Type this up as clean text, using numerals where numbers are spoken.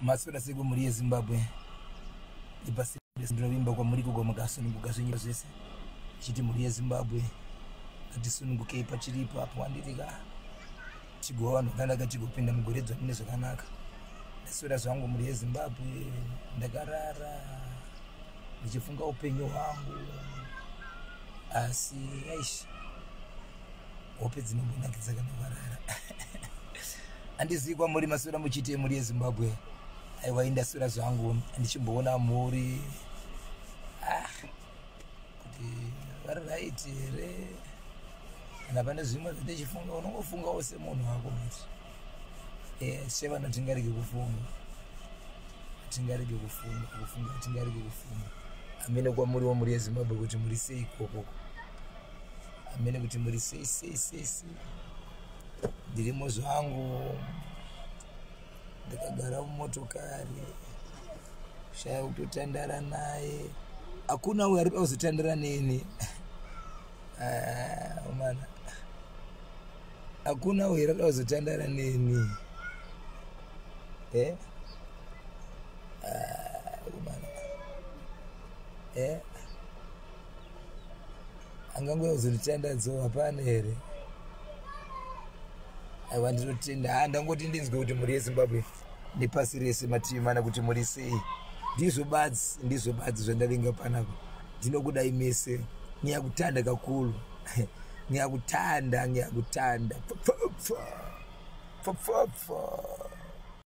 Maswera sei kumhuri yeZimbabwe ipasi ndinovimba kwamuri kugwa makasununguka zvenyu zvese chiti mhuri yeZimbabwe ngatisunungukei pachiri ipapo handitika tigova vanhu vakanaka tigopinda mugore dzva mune zvakanaka. Ndaswera zvangu mhuri yeZimbabwe, ndakarara ndichifunga upenyu hwangu, asi aish, hope dzinombonakidza kana ukarara. Handizivi kwamuri maswera muchiitei mhuri yeZimbabwe. Aiwa, indaswera zvangu ndichimboona mhuri, ah, kuti vari right here, kana pane zvimwe zvandichifunga. Unongofungawo semunhu wako, but sevanhu tingarege kufunga, tingarege kufunga, kufunga tingarege kufunga. Hamene kwamuriwo mhuri yeZimbabwe kuti muri sei ikokoko, hamene kuti muri sei sei sei sei. Ndirimo zvangu, ndakagara mumotokari, shaya kutotandara naye, hakuna uyo ari kuzotandara neni. Ah, mana, hakuna uyo ari kuzotandara neni, eh? Ah, mana, eh? Angangouya kuzonditandadzawo hapana here? Aiwa, ndinotenda. Ha, ndangoti ndinzwe kuti mhuri yeZimbabwe nepasi rese mativi mana kuti muri sei. Ndizvo badzi, ndizvo badzi zvandavinga panapa. Ndinokudai mese, ngiyakuthanda kakhulu, ngiyakuthanda, ngiyakuthanda. Pfapfapfa, pfapfapfa.